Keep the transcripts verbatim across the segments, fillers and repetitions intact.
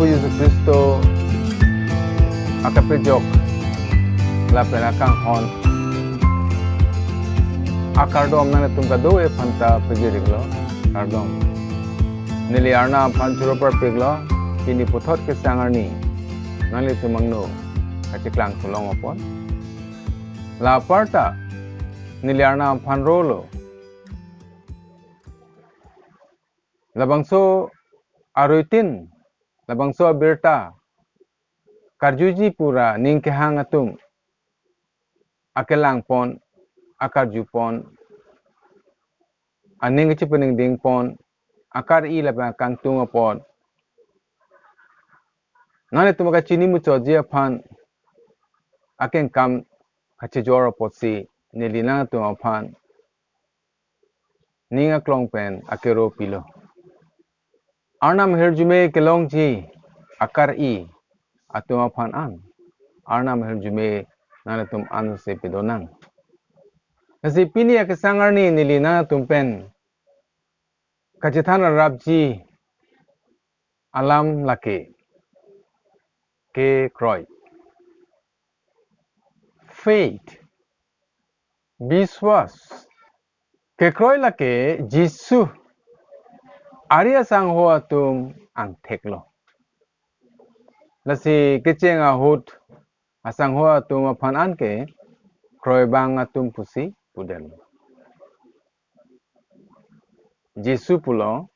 Jisu Khristo akapejok lapen akanghon akardom nangtum kadokave aphanta pajir-iklo, kardom. Neli Arnam aphan choro parpiklo, pini puthot kesang arni nanglitum angno kacheklang thulong apot. La aparta neli Arnam aphan rolo. Labangso aruitin, labangso abirta karjuji pura ning kehang atum akelangpon, akarjupon, aning kachepaningdingpon, akar-i lapen akangtung apot nanglitum kachini muchotji aphan akengkam kachejor apotsi neli nangtum aphan ning aklong pen akero pilo. Arnam ahirjume kelongji akar-i atum aphan an Arnam ahirjume nangtum ansi pedonang. Lasi pini akesang arni neli nangtum pen kachethan arapji alam lake kekroi. Faith, biswas. Kekroi lake Jisu ari asangho atum angtheklo. Lasi kecheng ahut asangho atum aphan anke kroibang atum pusi pudetlo. Jisu pulo,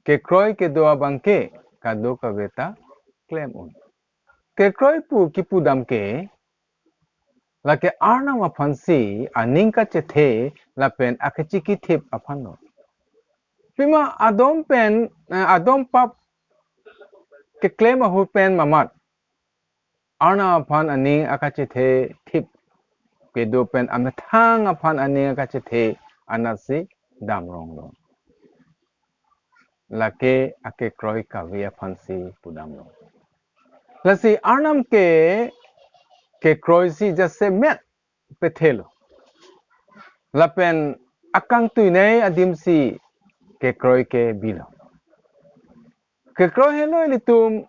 kekroi kedo abangke kadokaveta klem-un. Kekroi pu kipudam ke lake Arnam aphansi aning kachethe lapen akachikithip aphanlo. Pima adom pen, eh, adom pap keklem ahut pen mamat Arnam aphan aning akachethethip kedo pen amethang aphan aning akachethe anatsi damronglo. Lake akekroi kave aphansi pudamlo. Lasi Arnam ke kekroisi jasemet pethelo. Lapen akangtuinei adimsi kekroi ke bilo. Kekroi helo ilitum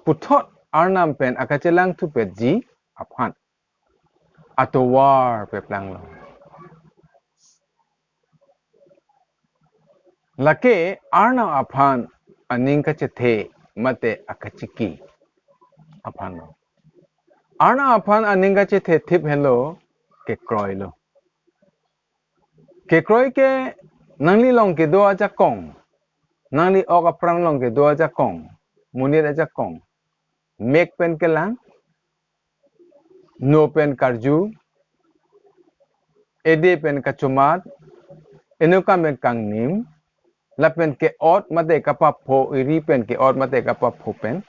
puthot Arnam pen akachelang thupetji aphan atovar peplanglo. Lake Arnam aphan aning kachethe mate akachiki aphanlo. Arnam aphan aning kachethethip helo kekroilo. Kekroi ke nangli along kedo ajakong, nangli ok apran along kedo ajakong, monit ajakong, mek pen kelang, no pen karju, ede pen kachomat, ingnokam pen kangnim, lapen ke-ot mate kapapho, eri pen ke-ot mate kapapho pen.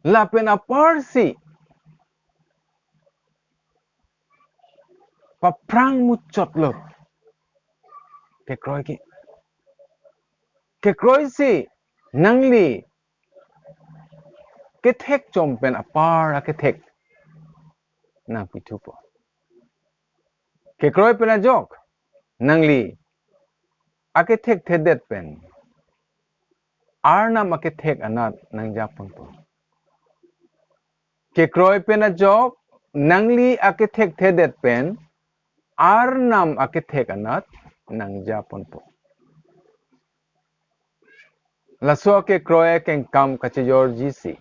Lapen aparsi paphrang muchotlo kekroi ke. Kekroisi nangli kethek chom pen apar akethek nangpithupo. Kekroi pen ajok nangli akethekthedet pen Arnam akethek anat nangjaponpo. Kekroi pen ajok nangli akethekthedet pen Arnam akethek anat nangjaponpo. Laso akekroi akengkam kachejorjisi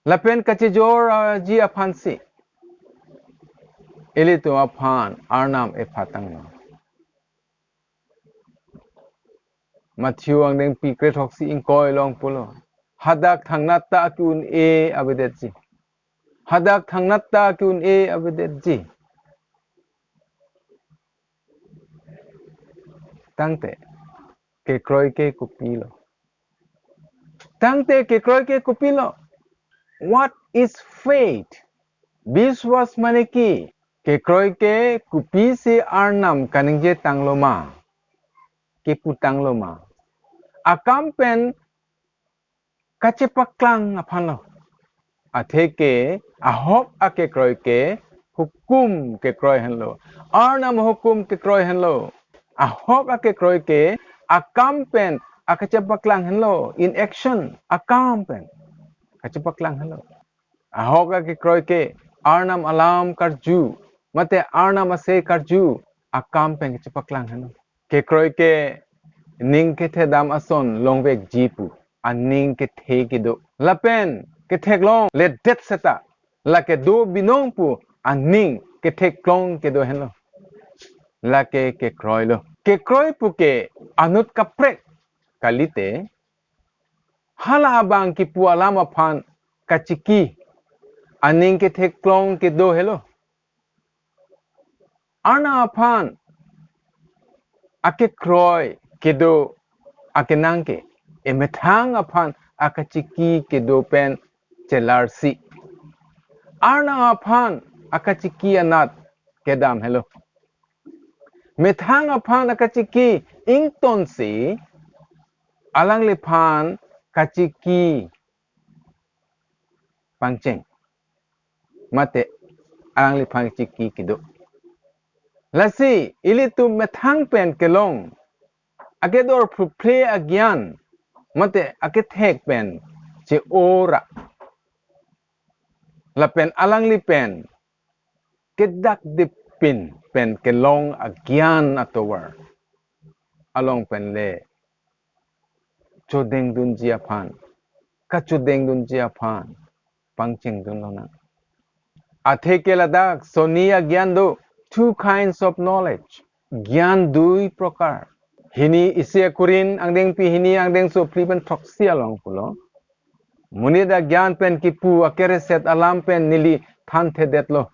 lapen kachejorji aphansi ilitum aphan Arnam ephatanglo. Matthew angdengpi krethroksi ingkoi along pulo, hadak thangnat ta ke-un-e avedetji. Hadak thangnat ta ke-un-e avedetji. Tangte kekroi ke kopilo? Tangte kekroi ke kopilo? What is faith? Biswas mane ke? Kekroi ke kopisi Arnam kaningje tanglo ma, keputanglo ma? Akam pen kachepaklang aphanlo. Atheke ahok akekroi ke hukum kekroi henlo. Arnam hukum kekroi henlo. Ahok akekroi ke akam pen akachepaklang henlo, in action, akam pen kachepaklang henlo. Ahok akekroi ke Arnam alam karju, mate Arnam asai karju, akam pen kachepaklang henlo. Kekroi ke ning kethedam ason longvekji pu aning kethe kedo. Lapen ketheklongledet seta lake do binong pu aning ketheklong kedo henlo. Lake kekroi lo. Kekroi puke anut kaprek kalite, hala abang kipu alam aphan kachiki aning ketheklong kedo henlo. Arnam aphan akekroi kedo akenang ke emethang aphan akachiki kedo pen chelarsi. Arnam aphan akachiki anat kedam henlo. Methang aphan akachiki ingtonsi alangliphan kachiki pangcheng, mate alangliphan kachiki kedo. Lasi ilitum methang pen kelong akedor phruphre agyan, mate akethek pen che-ora, lapen alangli pen kedakdip pin pen kelong agyan atovar along pen le chodengdunji aphan, kachodengdunji aphan pangchengdun lonang. Atheke ladak sonni agyan do, two kinds of knowledge. Gyan dui prokar. Hini isi Korinth angdengpi hini angdengso phli pen throksi along pulo, monit agyan pen kipu akereset alam pen neli thanthedetlo,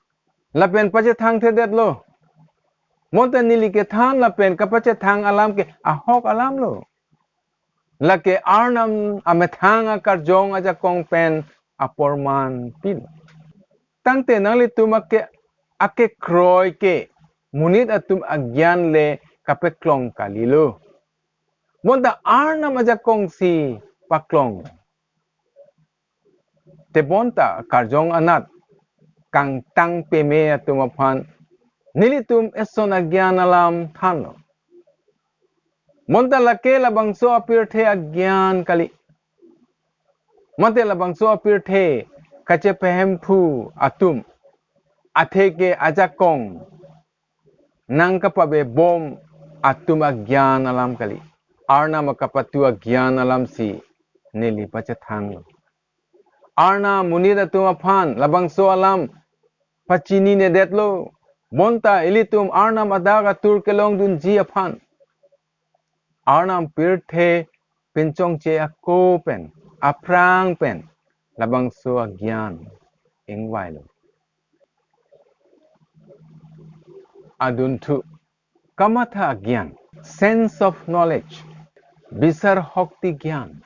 lapen pachethangthedetlo. Bonta neli kethan lapen kapachethang alam ke ahok alam lo. Lake Arnam amethang akarjong ajakong pen aporman pilo. Tangte nanglitum ake, akekroi ke monit atum agyan le kapeklong kalilo. Bonta Arnam ajakong si paklong. Te bonta karjong anat kangtang peme atum aphan nelitum eson agyan alam thanlo. Bonta lake labangso apirthe agyan kali, mate labangso apirthe kachepahemphu atum, atheke ajakong nangkapabebom atum agyan alam kali. Arnam akapatu agyan alam si neli pachethanglo. Arnam monit atum aphan labangso alam pachininedetlo. Bonta ilitum Arnam adak atur kelongdunji aphan Arnam pirthe pinchongche ako pen, aphrang pen labangso agyan ingvailo. Adunthu, kamatha agyan, sense of knowledge, bisar hokti gyan.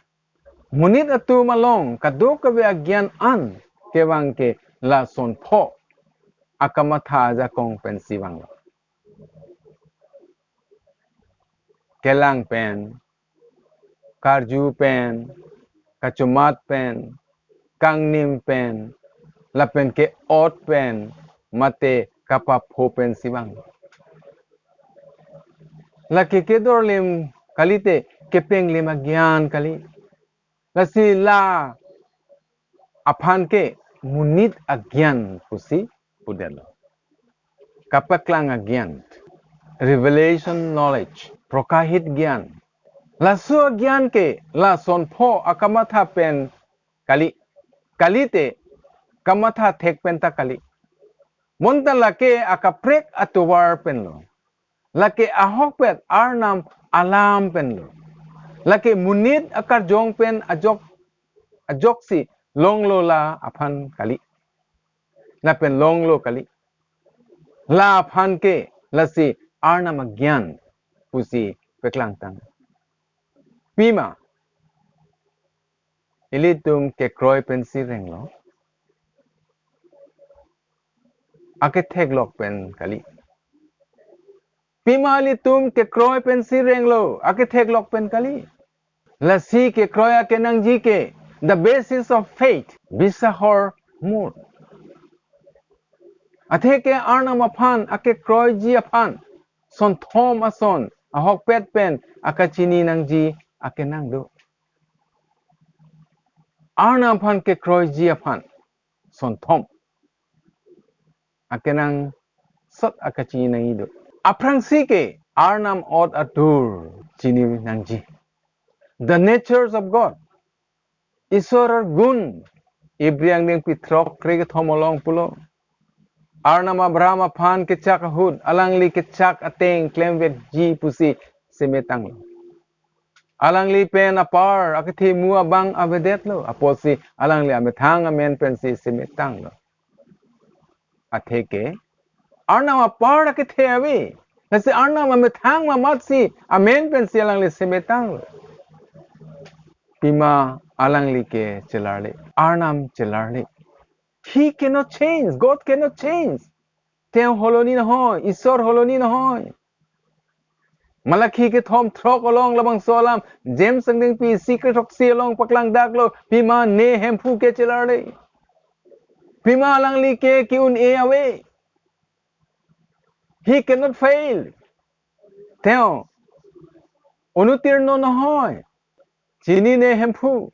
Monit atum along kadokave agyan an kevang ke lason pho akamatha ajakong pensi vanglo. Kelang pen, karju pen, kachomat pen, kangnim pen, lapen ke-ot pen, mate kapapho pensi vang. Lake kedorlim kalite, kepenglim agyan kali. Lasi la aphan ke monit agyan pusi pudetlo. Kapaklang agyan, revelation knowledge, prokahit gyan. Laso agyan ke lason pho akamatha pen kali, kalite kamatha thek pen ta kali. Bonta lake akaprek atovar penlo. Lake ahokpet Arnam alam penlo. Lake monit akarjong pen ajok, ajoksi longlo la aphan kali. Lapen longlo kali. La aphan ke lasi Arnam agyan pusi paklangtang. Pima, ilitum kekroi pensi renglo, aketheklok pen kali. Pima ilitum kekroi pensi renglo, aketheklok pen kali. Lasi kekroi akenangji ke, the basis of faith, bisahor mur. Atheke Arnam aphan akekroiji aphan, sonthom ason, ahokpet pen akachini nangji akenang do. Arnam aphan kekroiji aphan sonthom akenangsot akachini nangji do. Aphrangsi ke Arnam ot atur chini nangji. The natures of God. Isor agun. Ibri angdengpi throk kre kethom along pulo, Arnam Abraham aphan kechak ahut alangli kechak ateng klemvekji pusi semetanglo. Alangli pen apar akethe mu abang avedetlo, apotsi alangli amethang amen pensi semetanglo. Atheke Arnam apar akethe ave, lasi Arnam amethang mamatsi amen pensi alangli semetanglo. Pima alangli ke chelarle, Arnam chelarle. He cannot change. God cannot change. Te holoni nohoi, Isor holoni nohoi. Malakhi kethom throk along labangso alam, James angdengpi isi kre throksi along paklangdaklo, pima ne Hemphu ke chelarle. Pima alangli ke ke-un-e ave. He cannot fail. Te onutirno nohoi. Chinine Hemphu.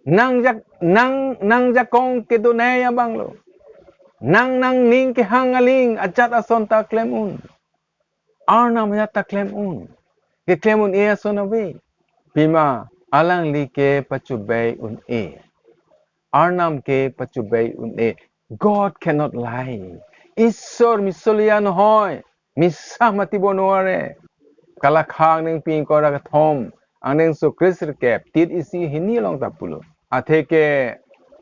Nang jak, nang, nangjakong kedonei abanglo. Nang nangning kehang aling ajat ason ta klem un. Arnam ajat ta klem un. Keklem un-e ason ave. Pima alangli ke pachobei un-e. Arnam ke pachobei un-e. God cannot lie. Isor misoliya nohoi. Misa mati bo noare. Kalakha angdengpi ingkoi ra kethom, angdengso kre sirkep, tit isi hini along ta pulo. Atheke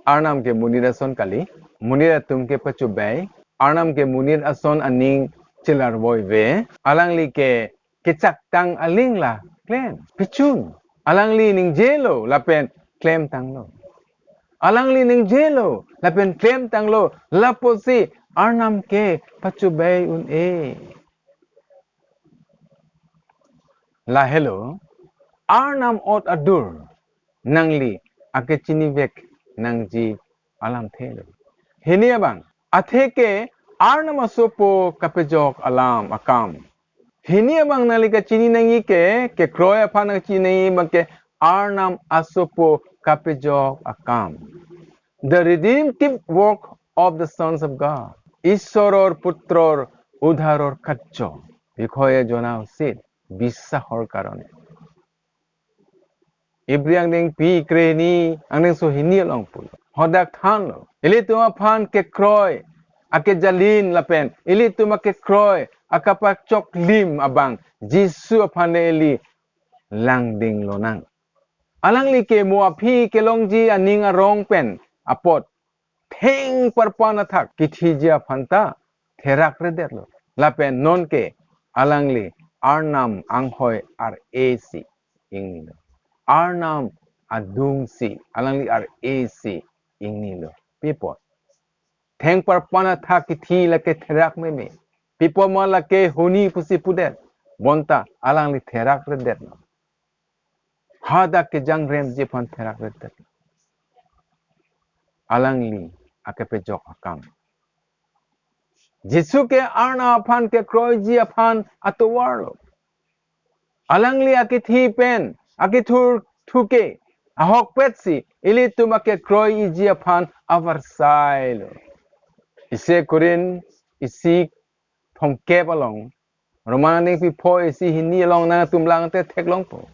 Arnam ke monit ason kali, monit atum ke pachobei, Arnam ke monit ason aning chelarvoive, alangli ke kechaktang aling la klem, pichun. Alangli ningjelo lapen klemtanglo. Alangli ningjelo lapen klemtanglo, lapusi Arnam ke pachobei un-e. Lahelo, Arnam ot atur nangli akechinivek nangji alamthe lo. Hini abang, atheke Arnam asopo kapejok alam akam. Hini abang nangli kachini nangji ke, kekroi aphan nangchini nangji abang ke Arnam asopo kapejok akam. The redemptive work of the sons of God. Isoror putror udharor karjo bikhoye jona usit, bisahor karone. Ibri angdengpi kre hini angdengso hini along pulo. Hadak thanlo. Ilitum aphan kekroi akejalin lapen ilitum akekroi akapachoklim abang Jisu aphan le ili langding lonang. Alangli ke mo aphi kelongji aning arong pen apot thengparpan athak kithiji aphan ta therakredetlo. Lapen nonke alangli Arnam anghoi ar-e si ingnilo. Arnam adungsi alangli ar-e si ingnilo. Pi apot? Thengparpan athak kithi lake therak meme. Pi apot ma lake honi pusi pudet. Bonta alangli therakredetlo. Hadak kejangremji aphan therakredet. Alangli akepejok akam. Jisu ke Arnam aphan kekroiji aphan atovarlo. Alangli akethi pen akethurthu ke ahokpetsi ilitum akekroiji aphan avarsailo. Isi Korinth isi thomkep along, Roman angdengpi pho isi hini along nangtum langte theklongpo.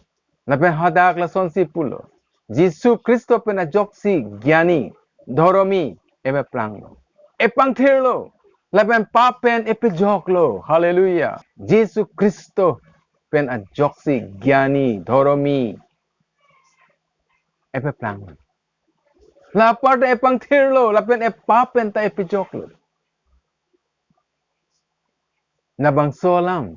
Lapen hadak lasonsi pulo. Jisu Khristo pen ajoksi gyani, dhoromi, epeplanglo. Epangthirlo, lapen pap pen epejoklo. Hallelujah. Jisu Khristo pen ajoksi gyani, dhoromi, epeplanglo. La apar ta epangthirlo, lapen epap pen ta epejoklo. Labangso alam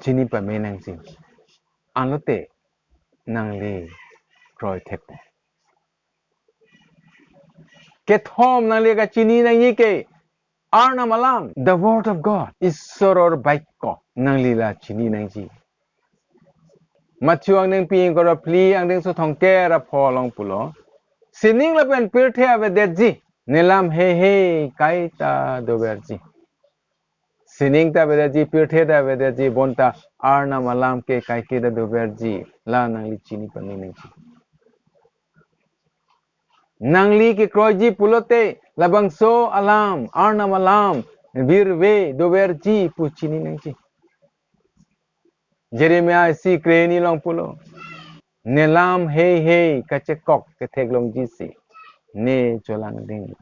chini pame nangji. Anlote nangli kroi thekpo. Kethom nangli kachini nangji ke Arnam alam, the word of God, Isoror baiko, nangli la chini nangji. Matthew angdengpi ingkoi ra phli angdengso thomkep ra pho along pulo. Sining lapen pirthe avedetji, ne lam heihui kaita doverji. Sining ta avedetji, pirthe ta avedetji, bonta Arnam alam ke kaike ta doverji, la nangli chini pame nangji. Nangli kekroiji pulote, labangso alam, Arnam alam, virve doverji pu chini nangji. Jeremiah isi krehini along pulo, "Ne lam heihei kachekok ketheklongji si, ne cholangding."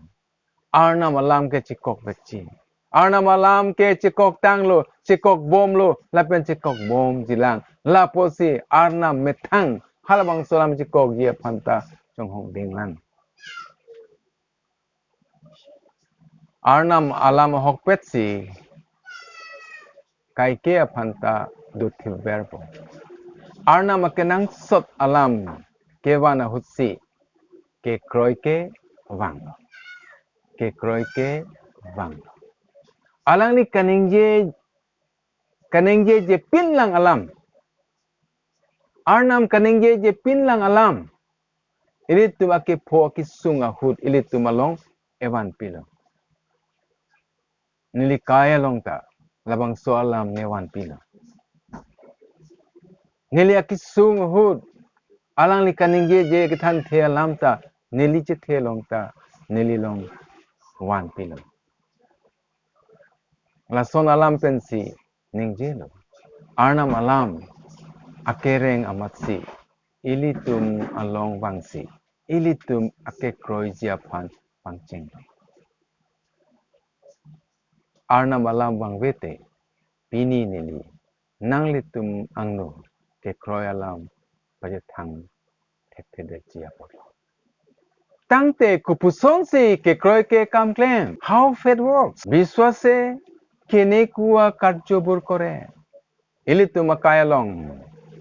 Arnam alam ke chekokvekji. Arnam alam ke chekoktanglo, chekokbomlo, lapen chekokbomjilang. Lapusi Arnam methang halabangso alam chekokji aphan ta chonghongdinglang. Arnam alam ahokpet si kaike aphan ta dothipverpo. Arnam akenangsot alam kevan ahut si kekroi ke vanglo. Kekroi ke vanglo. Alangli kaningje, kaningjeje pinlang alam, Arnam kaningjeje pinlang alam, ilitum akepho akesung ahut ilitum along evanpilo. Neli kai along ta labangso alam ne vanpilo. Neli akesung ahut alangli kaningjeje kethanthe alam ta neli chethe along ta neli along vanpilo. Lason alam pensi ningjelo. Arnam alam akereng amatsi ilitum along vangsi ilitum akekroiji aphan pangcheng. Arnam alam vangvete pini neli nanglitum angno kekroi alam pajethang thekthedetji apot. Tangte kopusonsi kekroi ke kam klem? How faith works? Biswase kene kua karjobur kore. Ilitum akai along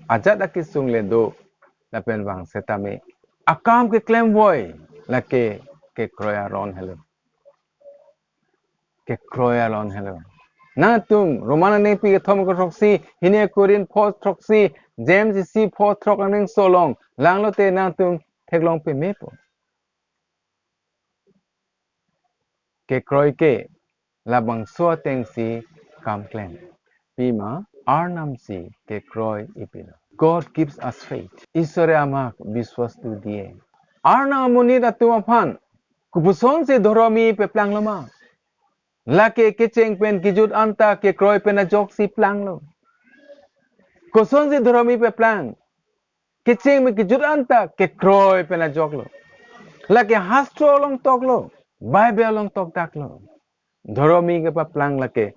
ajat akesung le do lapen vang setame akam keklem voi lake kekroi aron helo. Kekroi aron helo. Nangtum Roman anengpi kethom kethroksi, hini Korinth pho throksi, James isi pho throk anengso along langlote nangtum theklong pemepo. Kekroi ke labangso atengsi kam klem. Pima Arnam si kekroi ipilo. God gives us faith. Isore amak biswas do diye. Arnam amonit atum aphan kopusonsi dhoromi peplangloma? Lake kecheng pen kejut anta kekroi pen ajoksi planglo. Kosonsi dhoromi peplang? Kecheng pen kejut anta kekroi pen ajoklo. Lake hastro along toklo, Bible along tokdaklo. Dhoromi kepaplang lake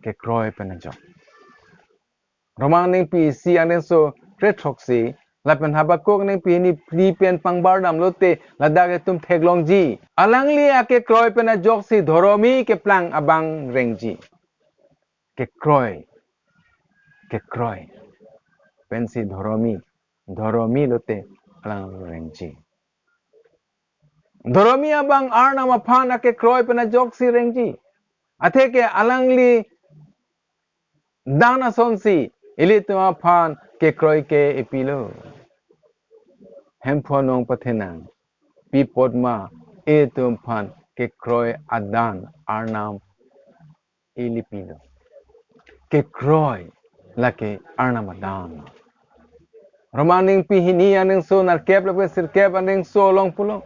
kekroi pen ajok. Roman anengpi isi anengso kre throksi lapen Habakuk anengpi hini phli pen pangbar damlote ladak itum theklongji. Alangli akekroi pen ajoksi dhoromi keplang abang rengji. Kekroi, kekroi pensi dhoromi, dhoromi lote alang rengji. Dhoromi abang Arnam aphan akekroi pen ajoksi rengji. Atheke alangli dan asonsi ilitum aphan kekroi ke ipilo. Hemphu anong pathenang, pi apot ma ilitum aphan kekroi adan Arnam ili pilo. Kekroi lake Arnam adan. Roman anengpi hini anengso nerkep lapen sirkep anengso along pulo,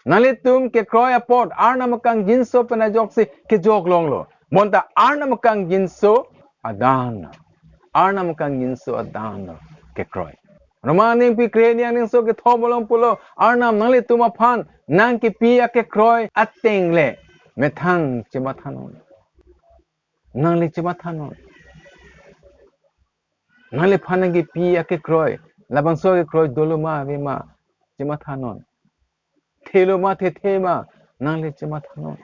nanglitum kekroi apot Arnam akangjinso pen ajoksi kejok longlo. Bonta Arnam akangjinso adan, Arnam akangjinso adan kekroi. Roman anengpi krehini anengso kethom along pulo, Arnam nanglitum aphan nangkepi akekroi ateng le methang chemathanon. Nangli chemathanon. Nangliphan nangkepi akekroi, labangso akekroi dolo ma ave ma, chemathanon. Thelo ma thethe ma, nangli chemathanon.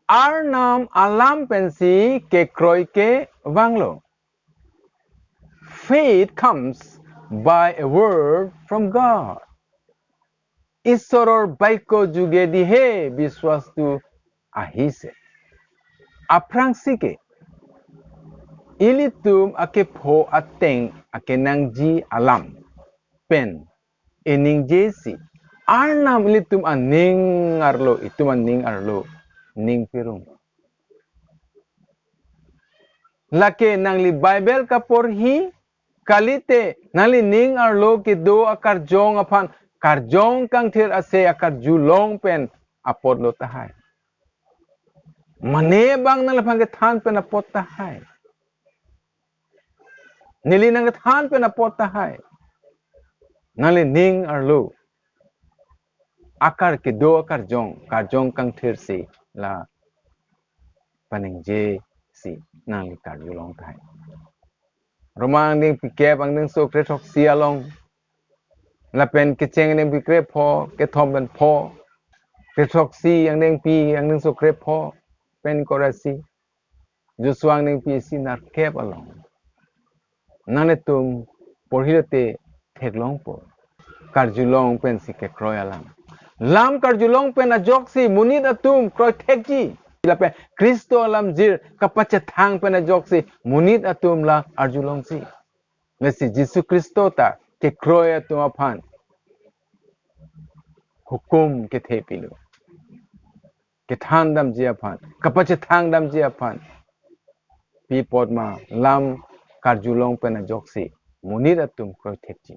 Arnam alam pensi kekroi ke vanglo. Faith comes by a word from God. Isoror baiko jugedihe biswas tu ahise. Aphrangsi ke ilitum akepho ateng akenangji alam pen iningjesi Arnam ilitum aning arlo, itum aning arlo ning pirung. Lake nangli Bible kaporhi kalite, nanglining arlo kedo akarjong aphan karjong kangthir ase akarjulong pen apotlo tahai. Mane bang nangliphan kethan pen apot tahai. Neli nangkethan pen apot tahai. Nanglining arlo akar kedo akarjong, karjong kangthir si la paningje si nangli karjulong tahai. Roma angdengpi kep angdengso krethroksi along lapen kecheng angdengpi krepho, kethom pen pho, krethroksi angdengpi angdengso krepho pen korasi, Joshua angdengpi isi nerkep along nanglitum porhilote theklongpo. Karjulong pensi kekroi alam. Lam karjulong pen ajoksi monit atum kroi thekji. Lapen Khristo alamjir kapachethang pen ajoksi monit atum la arjulongji. Lasi Jisu Khristo ta kekroi atum aphan hukum kethe pilo. Kethan damji aphan, kapachethang damji aphan. Pi apot ma lam karjulong pen ajoksi monit atum kroi thekji.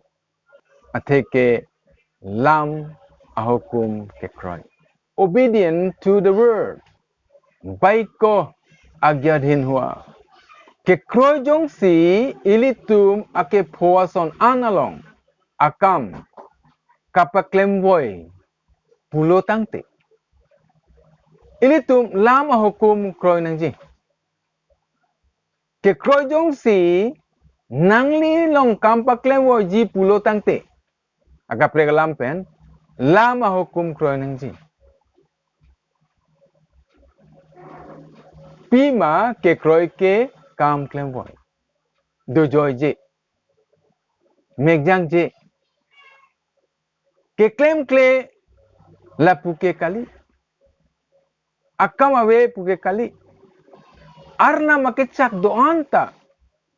Atheke lam ahukum kekroi. Obedient to the word. Baiko agyadhin hua. Kekroi jongsi ilitum akepho ason an along akam kapaklemvoi pulo tangte, ilitum lam ahukum kroi nangji. Kekroi jongsi nangli along kam paklemvoiji pulo tangte, akaprek alam pen lam ahukum kroi nangji. Pima kekroi ke kam klemvoi. Dojoije. Mekjangje. Keklemkle lapu ke kali. Akam ave pu ke kali. Arnam akechak do-an ta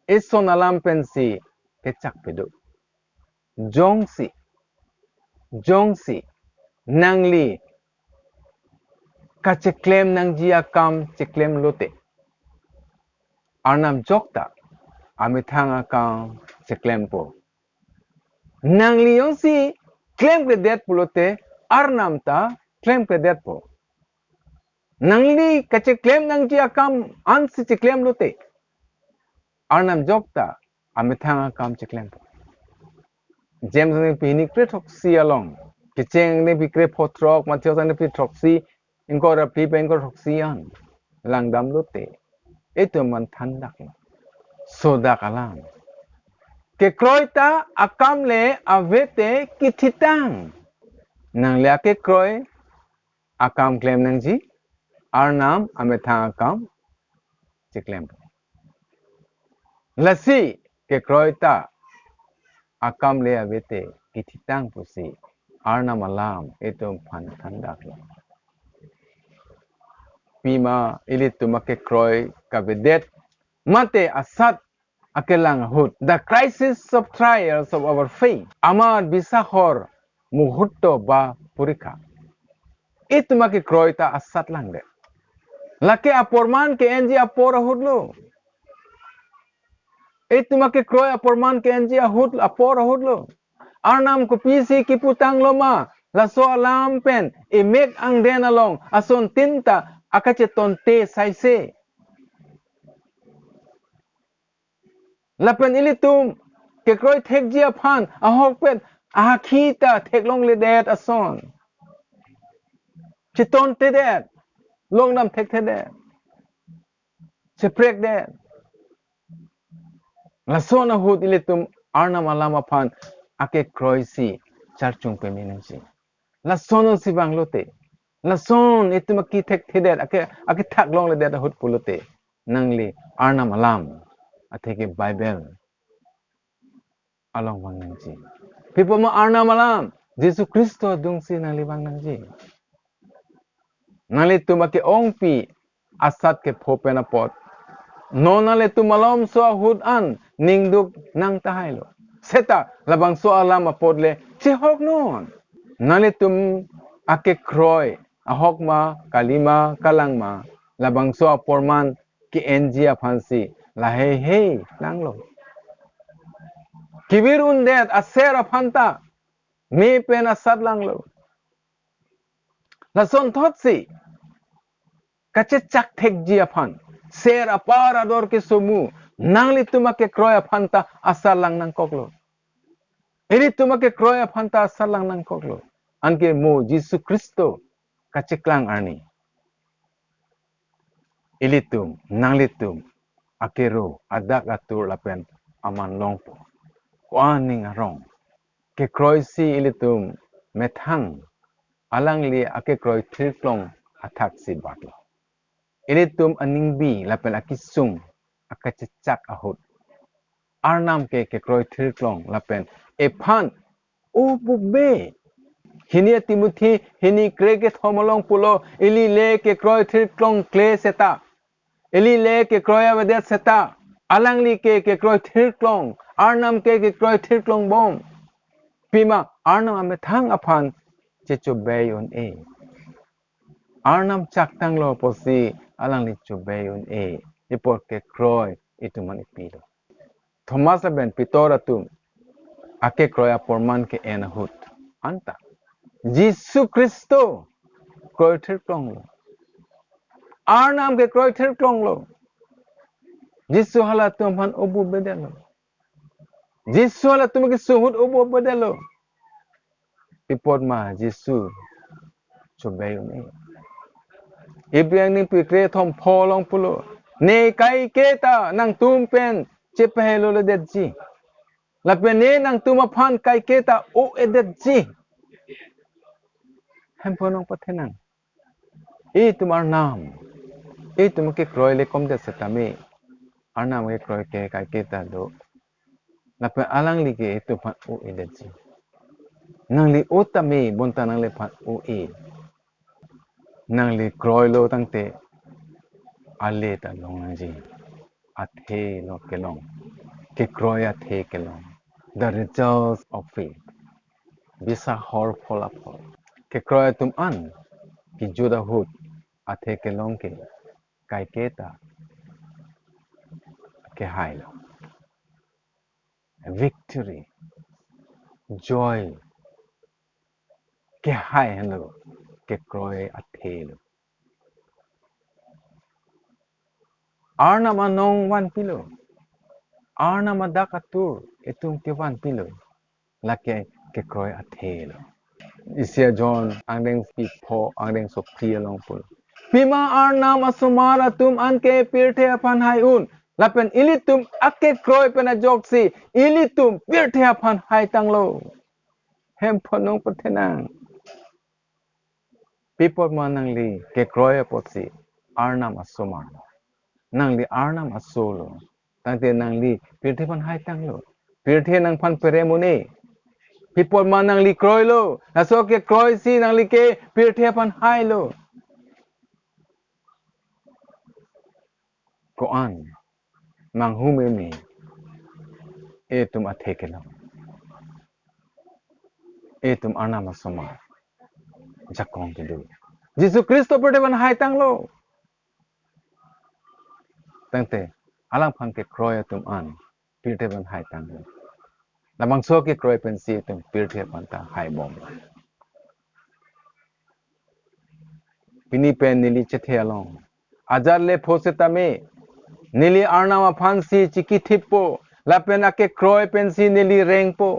eson alam pensi kechak pedo. Jongsi, jongsi nangli kacheklem nangji akam cheklem lote, Arnam jokta amethang akam cheklempo. Nangli jongsi klemkledet pulote, Arnam ta klemkledetpo. Nangli kacheklem nangji akam ansi cheklem lote, Arnam jokta amethang akam cheklempo. James angdengpi hini krethroksi along, kecheng angdengpi krepho throk, Matthew angdengpi throksi, ingkoi ra phli pen ingkoi throksi an langdam lote, itum man thandaklo. Sodak alam. Kekroi ta akam le avete kithitang. Nangli akekroi akam klem nangji, Arnam amethang akam cheklem. Lasi kekroi ta akam le avete kithitang pusi Arnam alam itum aphan thandaklo. Pima ilitum akekroi kavedet mate asat akelang ahut. The crisis of trials of our faith. Amar bisahor muhurto ba porikha. Itum akekroi ta asat langdet. Lake aporman ke-enji apor ahutlo. Itum akekroi aporman ke-enji ahut, apor ahutlo. Arnam kopisi kiputanglo ma, laso alam pen emek angden along asontin ta akachetonte saise. Lapen ilitum kekroi thekji aphan ahokpet ahakhi ta theklongledet ason, chetontedet, longdam thekthedet, cheprekdet. Lason ahut ilitum Arnam alam aphan akekroi si charchung peme nangji. Lason si vanglote, lason itum akethekthedet, ake, akethaklongledet ahut pulote, nangli Arnam alam, atheke Bible along vang nangji. Pi apot ma Arnam alam, Jisu Khristo adungsi nangli vang nangji. Nanglitum ake-ongpi asat kepho pen apot, non nanglitum malomso ahut an ningduk nang tahailo. Seta labangso alam apot le chehoknon. Nanglitum akekroi ahok ma, kali ma, kalang ma, labangso aporman ke-enji aphansi lahei hei nanglo. Kevir undet aser aphanta me pen asat langlo. Lasonthotsi kachechak thekji aphan, ser apar ador kesomu, nanglitum akekroi aphanta asat lang nangkoklo. Ilitum akekroi aphanta asat lang nangkoklo. Anke mo Jisu Khristo kacheklang arni ilitum, nanglitum akero, adak atur lapen aman longpo. Ko-an ning arong kekroisi ilitum methang alangli akekroi thirklong athaksi batlo. Ilitum aningbi lapen akisung akachechak ahut Arnam ke kekroi thirklong lapen ephan, o bube. Hini Timothy hini kre kethom along pulo, ili le kekroi thirklong kle seta, ili le kekroi avedet seta, alangli ke kekroi thirklong, Arnam ke kekroi thirklong bom. Pima Arnam amethang aphan chechobei un-e. Arnam chaktanglo pusi alangli chobei un-e. Ipor kekroi itum an ipilo. Thomas lapen Peter atum akekroi aporman ke-en ahut, anta Jisu Khristo kroi thirklonglo. Arnam kekroi thirklonglo. Jisu halatum aphan o bubedetlo. Jisu halatum akisung ahut o bubedetlo. Pi apot ma Jisu chobei un-e? Ipri angni pi kre thom pho along pulo, ne kaiketa nangtum pen chepahelo ledetji, lapen ne nangtum aphan kaiketa o-edetji. Hemphu nong pathenang. Itum Arnam, itum kekroi le komdet setame, Arnam kekroi ke kaiketa do. Lapen alangli ke itum aphan o-edetji. Nangli o tame bonta nangliphan o-e. Nangli kroilo tangte ale ta long nangji. Athe lo kelong. Kekroi athe kelong. The results of faith. Biswasor pholaphol. Kekroi atum an kejut ahut athe kelong ke kaiketa kehailo. Victory, joy, kehai henlo, kekroi athe lo. Arnam anong vanpilo, Arnam adak atur itum kevanpilo, lake kekroi athe lo. Isi a John angdengpi pho, angdengso phli along pulo, pima Arnam asomar atum an ke pirthe aphan hai un, lapen ilitum akekroi pen ajoksi ilitum pirthe aphan haitanglo. Hemphu nong pathenang. Pi apot ma nangli kekroi apotsi Arnam asomar? Nangli Arnam aso lo. Tangte nangli pirthe aphan haitanglo. Pirthe nangphan perem un-e. Pi apot ma nangli kroilo? Laso kekroisi nangli ke pirthe aphan hailo. Ko-an manghumeme, itum athe kelong, itum Arnam asomar, jakong kedo. Jisu Khristo pirthe aphan haitanglo. Tangte alangphan kekroi atum an pirthe aphan haitanglo. Labangso kekroi pensi itum pirthe aphanta haibom. Pini pen neli chethe along, ajat le pho setame neli Arnam aphansi chikithippo, lapen akekroi pensi neli rengpo,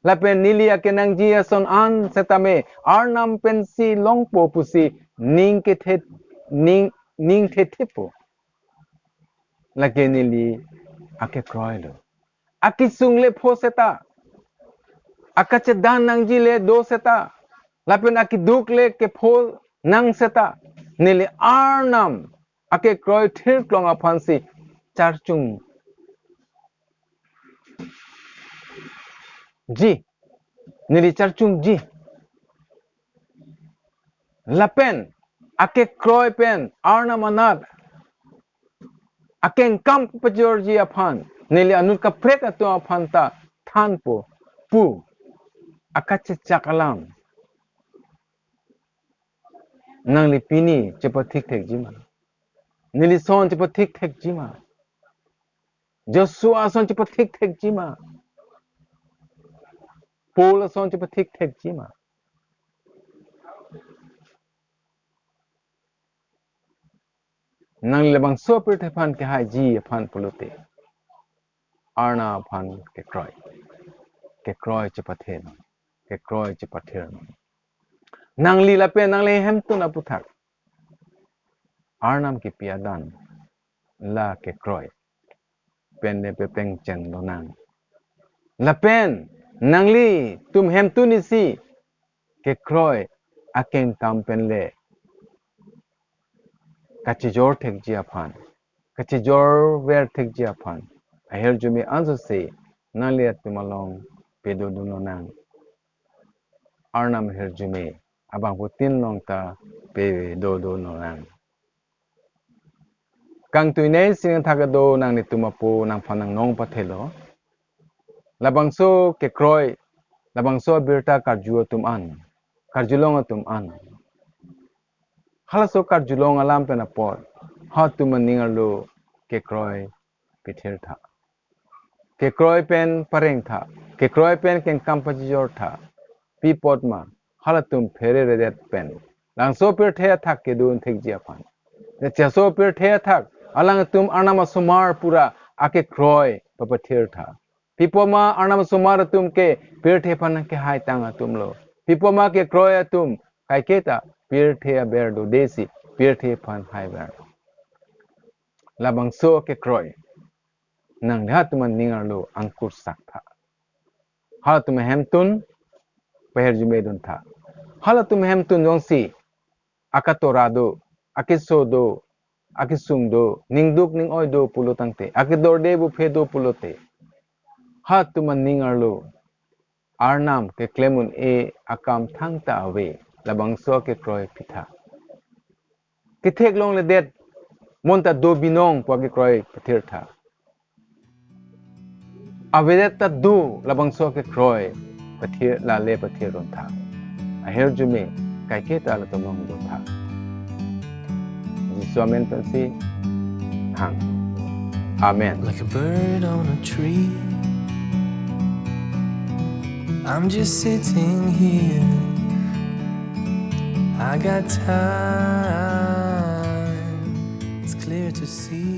lapen neli akenangji ason an setame Arnam pensi longpo pusi ning kethe, ning, ning thethippo. Lake neli akekroi lo. Akisung le pho seta, akachedan nangji le do seta, lapen akeduk le kepho nang seta, neli Arnam akekroi thirklong aphansi charchungji, neli charchungji. Lapen akekroi pen Arnam anat akengkam pajorji aphan neli anut kaprek atum aphanta thanpo pu akachechak alam Nangli pini chepathik thekji ma? Neli son chepathik thekji ma? Joshua son chepathik thekji ma? Paul son chepathik thekji ma? Nangli labangso apirthe aphan kehaiji aphan pulote, Arnam aphan kekroi, kekroi chepathe non, kekroi chepathir non. Nangli lapen nangli hemtun aputhak Arnam kipi adan la kekroi pen le pepeng chen lonang. Lapen nanglitum hemtun isi kekroi akengkam pen le kachijor thekji aphan, kachijor ver thekji aphan ahirjume ansose nanglitum along pedodun lonang. Arnam ahirjume abangphutin along ta pedodun lonang. Kangtuinei sing thak kedo nanglitum apo nangphan nangnong pathelo. Labangso kekroi, labangso abirta karju atum an, karjulong atum an, halaso karjulong alam pen apot halatum aning arlo kekroi pithir tha. Kekroi pen pareng tha, kekroi pen kengkam pachijor tha. Pi apot ma, halatum phereredet pen labangso pirthe athak kedun thekji aphan. Laso pirthe athak alangtum Arnam asomar pura akekroi papathir tha. Pi apot ma Arnam asomar atum ke pirthe aphan kehai tang atumlo. Pi apot ma kekroi atum kaiketa pirthe aber dodesi pirthe aphan haiver. Labangso kekroi nangli halatum aning arlo angkur sak tha. Halatum ahemtun pahirjume dun tha. Halatum ahemtun jongsi akatora do, akeso do, akesung do, ningduk ning-oi do pulo tangte, akedorde buphe do pulote, halatum aning arlo Arnam keklem un-e akam thangta ave. Labangso kekroi pitha. Kethek longledet, mon ta do binong pu akekroi pathir tha. Avedet ta do, labangso kekroi pathir, lale pathir run tha. Ahirjume kaiketa latum along do tha. Jisu amen pensi hang. Amen. Like a bird on a tree, I'm just sitting here. I got time, it's clear to see.